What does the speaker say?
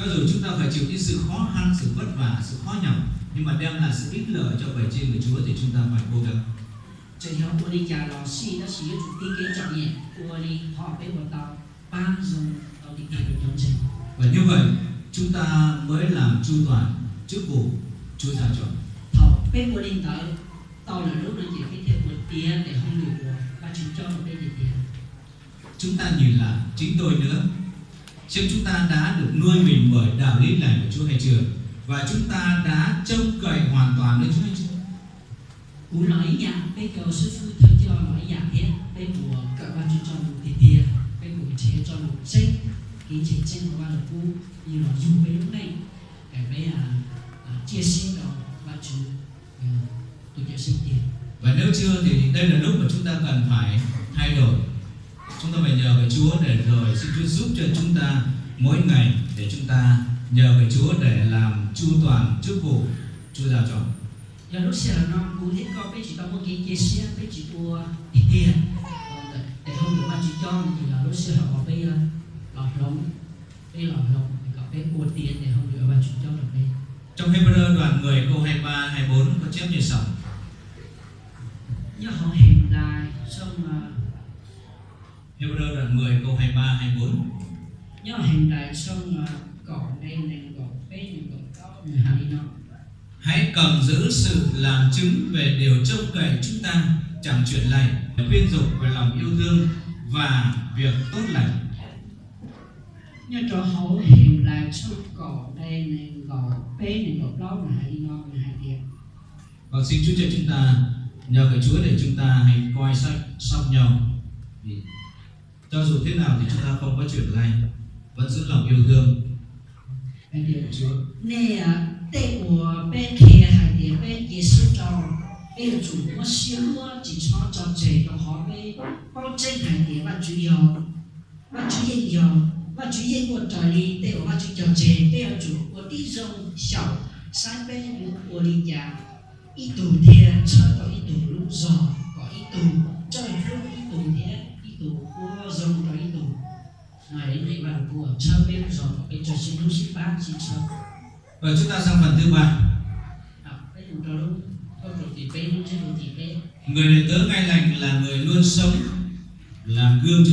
Cho dù chúng ta phải chịu những sự khó khăn, sự vất vả, sự khó nhọc, nhưng mà đem lại sự ích lợi cho bảy trên người Chúa thì chúng ta phải cố gắng. Txawm yog ua li cas los xij tab sis yuav tsum tiv kev txom nyem ua li qhov peb ua tau, pab zoo tau tiag tiag rau cov ntseeg. Và như vậy, chúng ta mới làm chu toàn chức vụ Chúa giao cho. Thaum peb ua li ntawd tau lawm lub no ces peb thiaj ua tiav tes hauj lwm uas Vajtswv coj rau peb tiag tiag. Chúng ta nhìn lại chính tôi nữa, xem chúng ta đã được nuôi mình bởi đạo lý lành của Chúa hay chưa? Và chúng ta đã trông cậy hoàn toàn nơi Chúa hay chưa? Kuv los ib yam, peb cov xib hwb thawj coj los ib yam thiab, peb puas kawm Vajtswv txoj lus tiag tiag? Peb puas nrhiav txoj lus tseeb, kev ntseeg tseeb uas Vajtswv pub yug los yug peb lub neej, es peb cia siab rau Vajtswv tus Cawm Seej tiag. Và nếu chưa thì đây là lúc mà chúng ta cần phải thay đổi. Chúng ta phải nhờ về Chúa để rồi xin Chúa giúp cho chúng ta mỗi ngày để chúng ta nhờ về Chúa để làm chu toàn chức vụ Chúa giao cho. Yog lub sij hawm no kuv thiab koj peb tsis tau muaj kev cia siab, peb tsis ua tiag tiag tes hauj lwm Vajtswv coj no ces yog lub sij hawm uas peb los hloov, peb los hloov kom peb ua tiav tes hauj lwm Vajtswv coj rau peb. Trong Hêbrơ đoạn mười câu hai ba hai bốn có chép như sau. Nyob hauv Henplais tshooj, Hêbrơ đoạn mười câu hai ba hai bốn. Nyob Henplais tshooj kaum nqe nees nkaum peb nees nkaum plaub nws hais li no: Hãy cầm giữ sự làm chứng về điều trông cậy chúng ta, chẳng chuyển lầy, khuyên nhủ về lòng yêu thương và việc tốt lành. Nyob rau hauv Henplais tshooj kaum nqe nees nkaum peb nees nkaum plaub nws hais li no, nws hais tias, Và xin Chúa cho chúng ta, nhờ cậy Chúa để chúng ta hãy coi sóc, sóc nhau. Vì cho dù thế nào thì chúng ta không có chuyển lay, vẫn giữ lòng yêu thương. Chúa. Nej, tej uas peb qhia hais tias peb cia siab rau, peb yuav tsum muab siab muab tsis txhob tso tseg, rau qhov peb paub tseeb hais tias Vajtswv yog, Vajtswv yeej yog, Vajtswv yeej ua raws li tej uas Vajtswv cog tseg. Peb yuav tsum ua tib zoo xyaum saib peb yuav ua li cas, ib tug thiaj tshawb tau ib tug lub zog, kom ib tug txawj hlub ib tug thiab ib tug ua zoo rau ib tug. No yog ib nqe Vajluskub uas tshawb peb lub zog kom peb txawj sib hlub sib pab sib txhawb. Và chúng ta sang phần thứ ba. Peb mus rau lub, rau tim peb, lub ntsiab lus tim peb. Người đầy tớ ngay lành là người luôn sống, làm gương cho